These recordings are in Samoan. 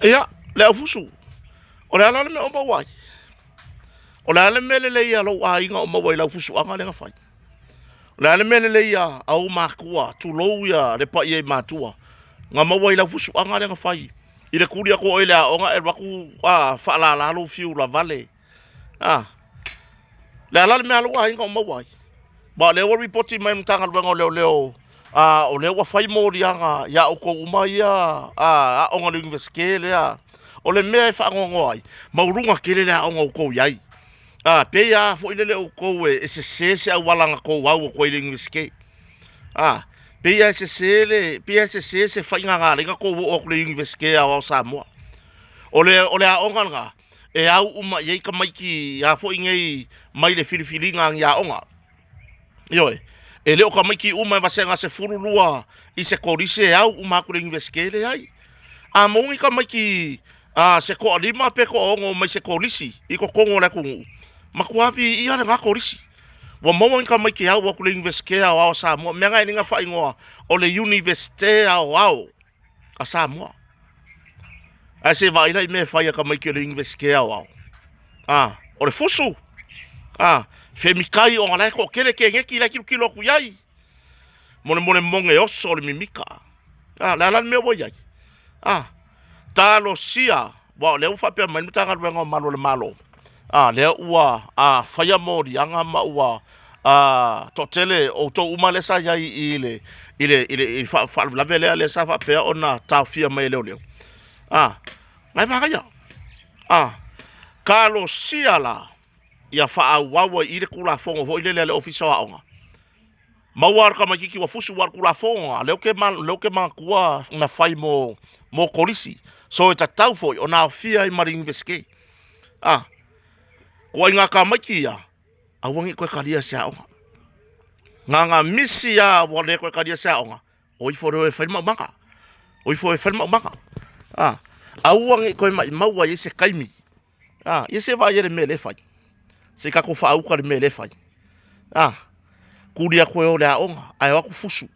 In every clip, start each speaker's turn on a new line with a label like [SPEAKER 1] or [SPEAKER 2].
[SPEAKER 1] Ia, le aufusu, o le a la le mea o maua ai? O le a le mea lelei a lou aiga o maua i lau fusuaga lea na fai? O le a le mea lelei a ou matua, tulou ia le paia i matua, na maua i lau fusuaga lea na fai i le tuli atu o oe i le aoga e alu atu a faalala lou fiu lavale? A, le a la le mea a lou aiga o maua ai? Aua o lea ua lipoti mai e le Matagaluega o Leoleo, a, o lea ua fai moliaga ia outou uma ia aoga a le Iunivesite lea. O le mea e faanoanoa ai, maualuga tele le aoga o outou i ai. A, pei lava foi lele outou e sese se auala na tou au atu ai i le Iunivesite. A, pei lava e sese le, pei lava e sese se faiga na ala ai ona tou oo atu i le Iunivesite Aoao o Samoa. O le aoga lena e au uma i ai tamaiti a foi nei mai le filifiliga a ni aoga. Ioe, e le o tamaiti uma e vasega 12 i se kolisi e au uma atu i le Iunivesite, e leai. A maua ni tamaiti a se toalima pe toaono mai se kolisi i totonu o le atunuu, matua viia lena kolisi. Ua maua ni tamaiti e au atu i le Iunivesite Aoao a Samoa, mea na e le na faaigoa o le Iunivesite Aoao a Samoa. Ae se i vaai la i mea e fai a tamaiti o le Iunivesite Aoao. A, o le fusu. A, femikai ona la e toatele keneti la e tilotilo atu i ai. Molemole moge oso o le mimika. A, le a la le mea ua i ai? A, talosia, aua o lea ua faapea mai le Matagaluega o Malu o le Malo, a, lea ua a, faia moliaga ma ua a, toatele outou uma lea sa i ai i le, i le, i le, i le faalavelave lea, lea sa faapea ona taofia mai e leoleo. A, na e manaia. A, talosia la ia faaauau ai i le Tulafono foi lele a le Ofisa o Aoga. Maua le tamaitiiti ua fusu aua o le Tulafono lena, lea ou te, lea ou te manatua na fai mo, mo kolisi. So e tatau foi ona aofia ai ma le Iunivesite. A, ituaiga tamaiti ia, aua ne i toe talia e se aoga. Na ona misi lava ua le toe talia e se aoga, o ifo loa e fai le maumaga. O ifo e fai le maumaga. A, aua ne i toe maumau ai i se taimi. A, ia se vaai i le mea lea e fai. Se i tatou faauta le mea lea e fai. A, tuli atu e o i le aoga, ae o atu fusu.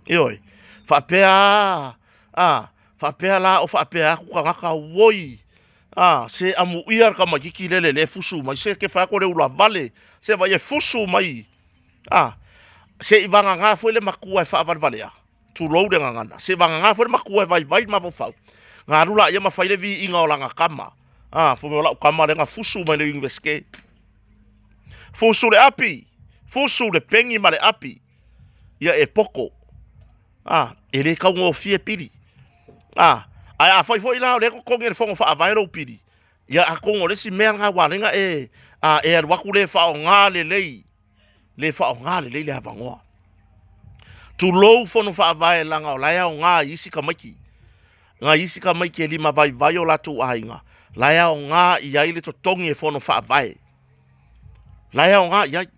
[SPEAKER 1] Ioe, faapea a, a, faapea la o faapea atu tagata, oi, a, se amuia le tamaitiiti lele lea e fusu mai, se ke fai atu o le ulavale, se vaai e fusu mai, a, se i vagana foi le matua e faavalevalea, tulou le gagana, se i vagana foi le matua e vaivai le mafaufau, ona alu laia ma fai le viiga o lana tama, a, fai mai o lau tama lea na fusu mai le Iunivesite. Fusu le api, fusu le peni ma le api, ia e poto. A, e le taugofie pili. A, ae afai foi la o lea e totogi e le Fono Faavae lou pili, ia atonu o le isi mea lena ua ala ai ona e, a, e alu atu le faaaoga lelei, le faaaoga lelei le avanoa. Tulou Fono Faavae leaga o la e aoga i isi tamaiti. Nai isi tamaiti e limavaivai o latou aiga, la e aoga i ai le totogi e Fono Faavae. La e aoga i ai.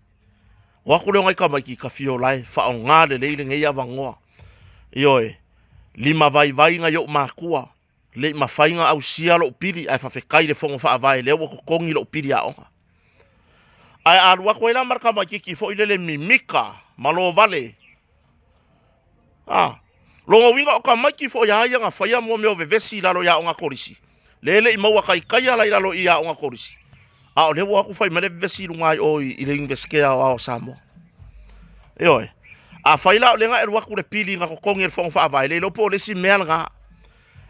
[SPEAKER 1] O atu lea o nai tamaiti ka fia ola e faaaoga lelei lenei avanoa. Ioe, limavaivai nai ou matua, le i mafai ona ausia lou pili ae faafetai i le Fono Faavae lea ua totogi lou pili aoga. Ae a alu atu ai la ma le tamaitiiti foi lele mimika ma lovale, a, lona uiga o tamaiti foi a ia na faia mo mea o vevesi i lalo i aoga kolisi, lea e le i maua taitaia la i lalo i aoga kolisi, a o lea ua o atu fai mai le vevesi i luga i o i le Iunivesite Aoao o Samoa. Ioe, afai la o lea na e alu atu i le pili na totogi e le Fono Faavae, le iloa po o le isi mea lena.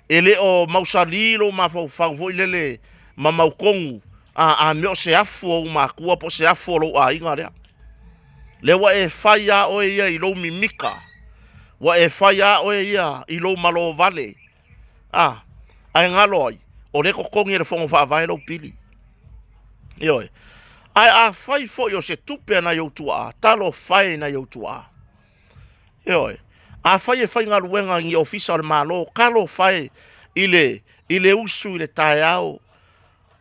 [SPEAKER 1] E le o mausali lou mafaufau foi lele ma mautonu a, a mea o se afu o ou matua po o se afu o lou aiga lea. Lea ua e fai lava oe ia i lou mimika, ua e fai lava oe ia i lou malovale, a, ae galo ai, o lea e totogi e le Fono Faavae lou pili. Ioe. Ae afai foi o se tupe a nai ou tuaa, talofa e i nai ou tuaa. Ioe. Afai e faigaluega i ni ofisa o le Malo, talofa e i le, i le usu i le taeao.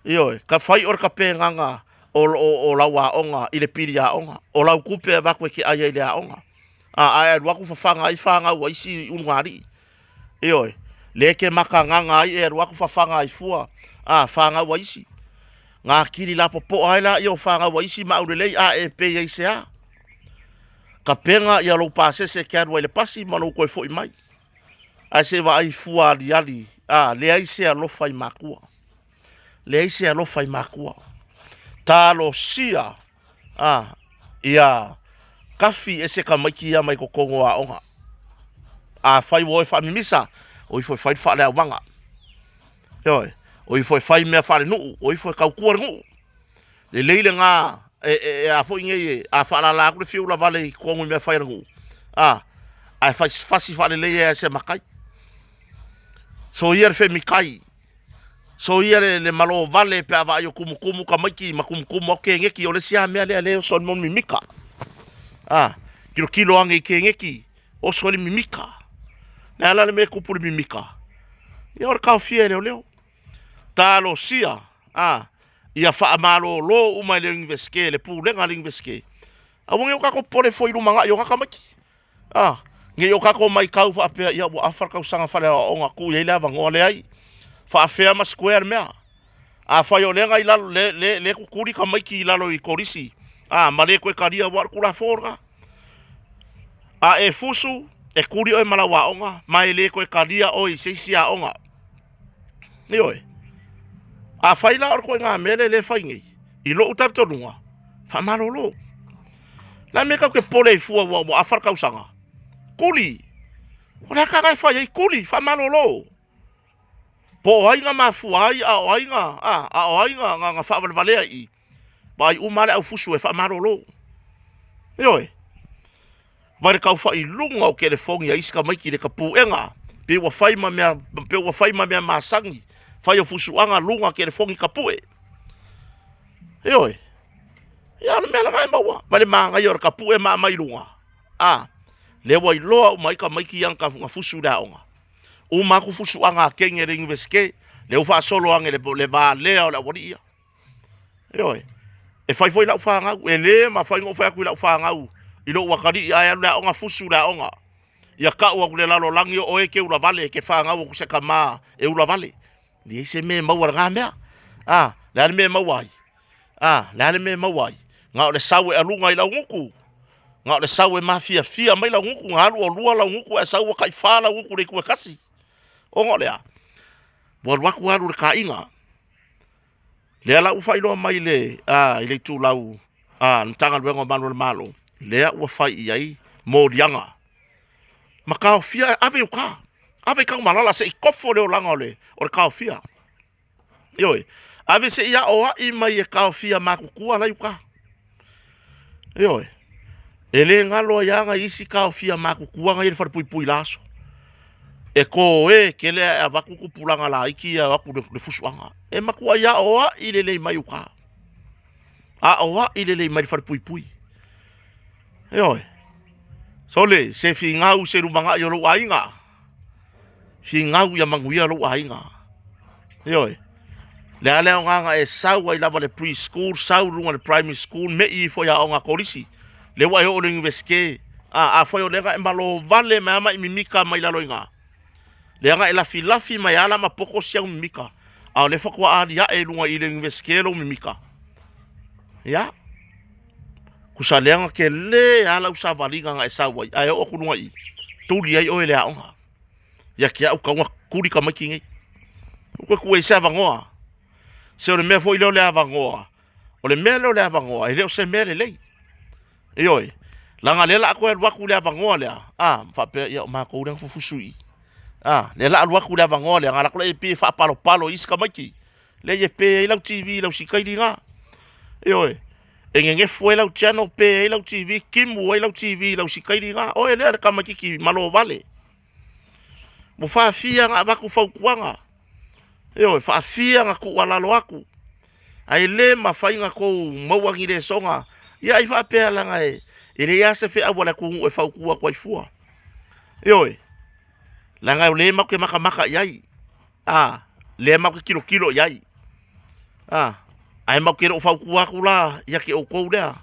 [SPEAKER 1] Ioe. Ka fai o le tapenaga o, o, o lau aoga i le pili aoga, o lau tupe e avatu e te ai ai i le aoga. A, ae alu atu fafaga ai fanau a isi ulugalii. Ioe, lea e te makagaga ai e alu atu fafaga ai fua a fanau a isi. Ga kili lapopoa ai laia o fanau a isi ma aulelei a e pei ai se a. Tapena ia lou pasese e te alu ai i le pasi ma lou toe foi mai. Ae se i vaai fua aliali a, leai se alofa i makua. Leai se alofa i makua. Talosia a, ia kafi ese tamaiti ia mai totonu o aoga. Afai ua o e faamimisa, o ifo e fai le faaleauvaga. Ioe, o ifo e fai mea faalenuu, o ifo e tautua le nuu. Lelei lena e, e, e a foi nei e, a faalala atu le fiu lavale i totonu i mea fai a le nuu, a, ae fasi, fasi faalelei ai e se matai. Soia le femikai, soia le, le malo vale pe a vaai o tumutumu tamaiti ma tumutumu atu keneti, o le isi lava mea lea lea e oso ai le mea o le mimika. A, tilotilo ane i keneti, oso ai le mimika. O le a la le mea e tupu i le mimika? Ia o le taofia e leoleo. Talosia, a, ia faamalolo uma e le Iunivesite, le Pulega a le Iunivesite, aua ne i o tatou popole fua i lumanai o na tamaiti. A, ne i o tatou matau faapea, ia ua afa le tausaga faaleaoaoga, tuu i ai le avanoa, leai. Faafea ma square le mea. Afai o lea na i lalo, le, le, le tutuli tamaiti i lalo i kolisi, a, ma le toe talia, aua o le Tulafono lena. A e fusu, e tuli oe ma lau aoga, ma e le toe talia oe i se isi aoga. Ioe. Afai la o le ituaiga mea lea lea e fai nei, i lou talitonuga, faamalolo. O le a le mea tatou te popole ai fua ua, ua afa le tausaga? Tuli. O le a ka e fai ai? Tuli, faamalolo. Po o ai na mafua ai, a o ai na, a, a o ai na, na, na faavalevalea i i. Vaai uma lava le aufusu e faamalolo. Ioe. Vai le taufa i luga o telefoni a isi tamaiti i le tapuega, pei ua fai ma mea, pei ua fai ma mea masani, fai o fusuaga luga telefoni tapue. Ioe. Ia o le mea lena e maua, vai le manaia o le tapue ma aumai i luga. A, lea ua iloa uma ai tamaiti ia na fusu i le aoga. Uma atu fusuaga a kenge i le Iunivesite, lea ua faasolo ane le, le valea o le aualii ia. Ioe. E fai foi lau fanau, e le mafai ona ou fai atu i lau fanau i lou atalii ae alu i le aoga, fusu i le aoga. Ia tau atu i le lalolagi o oe e te ulavale, e te fanau atu i se tama e ulavale. E leai se mea e maua i lena mea. A, le a le mea e maua ai? A, le a le mea e maua ai? Na o le sau e aluga i lau gutu. Na o le sau e mafiafia mai lau gutu, na alu olua lau gutu ae sau ua taifa lau gutu i le itu e tasi. Ona o le a? Ua alu atu alu i le kaiga. Lea la ua faailoa mai le, a, i le itulau a le Matagaluega o Malu o le Malo, lea ua fai i ai moliaga ma taofia, ave i uta, ave i Tanumalala se i kofo le olaga o le, o le taofia. Ioe, ave se i aoai mai e taofia matutua la i uta. Ioe, e le galo ai lava nai isi taofia matutua na i le falepuipui la aso. E toe tele ae avatu tupulaga laiti ia o atu le fusuaga. E matuai aoai lelei mai uta. Aoai lelei mai le falepuipui. Ioe. Sole, se finau se lumanai o lou aiga. Finau ia manuia lou aiga. Ioe. Le a le aoga na e sau ai lava le pre-school, sau luga le primary school, mei ifo i aoga kolisi. Le ua e oo le universite. A, afai o lea na e malo vale mai ama i mimika mai lalo i ngā. Lea na e lafilafi mai ala ma poko si au mimika. A o le faatoa aliae i luga i le universite lou mimika. Ia. Kusa lea na tele a lau savaliga na e sau ai, ae oo atu luga i, tuli ai oe i le aoga. Ia te au tau na tuli tamaiti nei. Ua toe tuu ai se avanoa. Se o le mea foi lea o le avanoa, o le mea lea o le avanoa, e le o se mea lelei. Ioe, leaga lea la a toe alu atu i le avanoa lea, a, faapea, ia o matou lea na fufusu i i. A, lea la a alu atu i le avanoa lea, na alu atu lea e pei e faapalopalo i isi tamaiti. Lea e pe ai lau TV i lau sikaili na. Ioe, e nenefu ai lau channel, pe ai lau TV, kimu ai lau TV i lau sikaili na. Oe lea le tamaititi malo vale. Ua faafia na avatu fautuaga. Ioe, faafia na tuualalo atu. Ae le mafai na tou maua ni lesoga. Ia ai faapea leaga e, e leai lava se feau a le atunuu e fautua atu ai fua. Ioe, leaga o lea matou te matamata i ai. A, lea matou te tilotilo i ai. A, ae matou te le o fautua atu la ia te outou lea.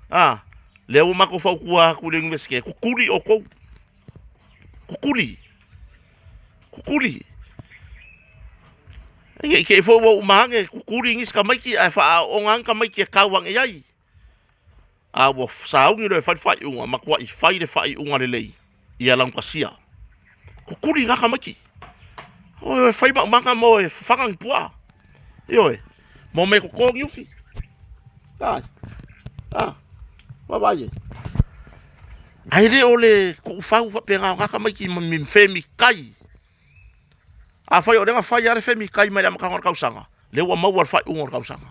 [SPEAKER 1] A, lea ua matou fautua atu i le Iunivesite, tutuli outou. Tutuli. Tutuli. Ne i te i foi ua uma ane tutuli nisi tamaiti ae faaaooga ane tamaiti e tau ane i ai. A ua sauni loa e fai le faaiuga, matuai fai le faaiuga lelei ia laugatasia. Kukuli na tamaiti. Oi, fai maumaga mo e fafaga ni puaa. Ioe, mo me totogi ufi. Ai, a, vaavaai i ai. Ae le o le tuufau faapena o na tamaiti ma ni femikai. Afai o lea na fai lava le femikai mai le amataga o le tausaga, lea ua maua le faaiuga o le tausaga.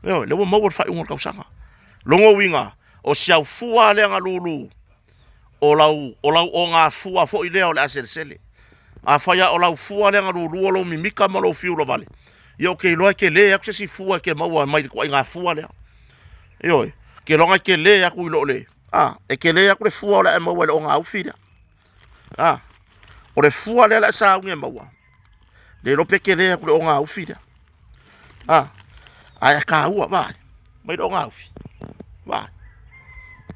[SPEAKER 1] Ioe, lea ua maua le faaiuga o le tausaga. Lona uiga, o si au fua lea na lulu, o lau, o lau ogafua foi lea o le a selesele. Afai lava o lau fua lea na lulu o lou mimita ma lou fiu lavale, ia ou te iloa e tele atu se isi fua e te maua mai le ituaiga fua lea. Ioe, ou te iloa e tele atu i lo le, a, e tele atu le fua o le a e maua i le ogaufi lea. A, o le fua lea o le a e sauni e maua, le iloa pe tele atu i le ogaufi lea. A, ae taua, vaai, mai le ogaufi, vaai.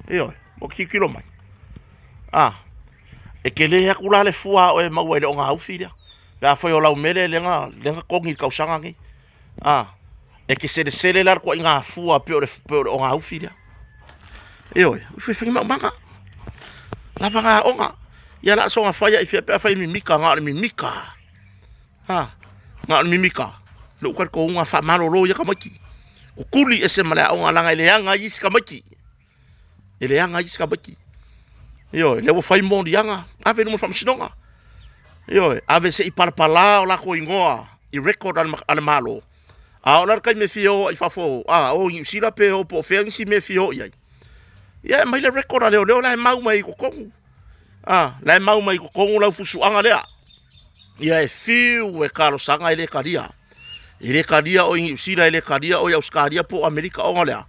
[SPEAKER 1] Ioe, ua tilotilo mai. A, e tele atu la le fua a oe e maua i le ogaufi lea, pe afai o lau mele lea na, lea na togi i le tausaga lenei. A, e te selesele la i le ituaiga fua pei o le, pei o le ogaufi lea. Ioe, e fai maumaga, lava na aoga. Ia o le a soona fai lava i fea pe afai e mimita, na o le mimita lava. A, na o le mimita, lou talitonuga faamalolo ia tamaiti, tutuli ese ma le aoga leaga e leaga ai isi tamaiti, e leaga ai isi tamaiti. Ioe, lea ua fai moliaga, ave i luma o le faamasinoga. Ioe, ave se i palapala o latou igoa i record a le Malo. A oo la i le taimi e fia o ai i fafo, a o i Niu Sila pe o po o fea nisi mea e fia o i ai, ia e aumai le record a leoleo la e mau mai i totonu. A, la e mau mai i totonu lau fusuaga lea. Ia e fiu e talosaga e le talia. E le talia oe i Niu Sila, e le talia oe i Ausetalia po o Amerika ona o le a?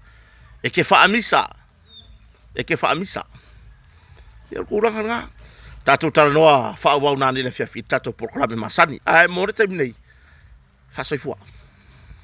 [SPEAKER 1] E te faamisa, e te faamisa. Ia o le tulaga lena. Tatou talanoa faaauau nanei i le afiafi i le tatou polokalame masani. Ae mo le taimi nei, faasoifua.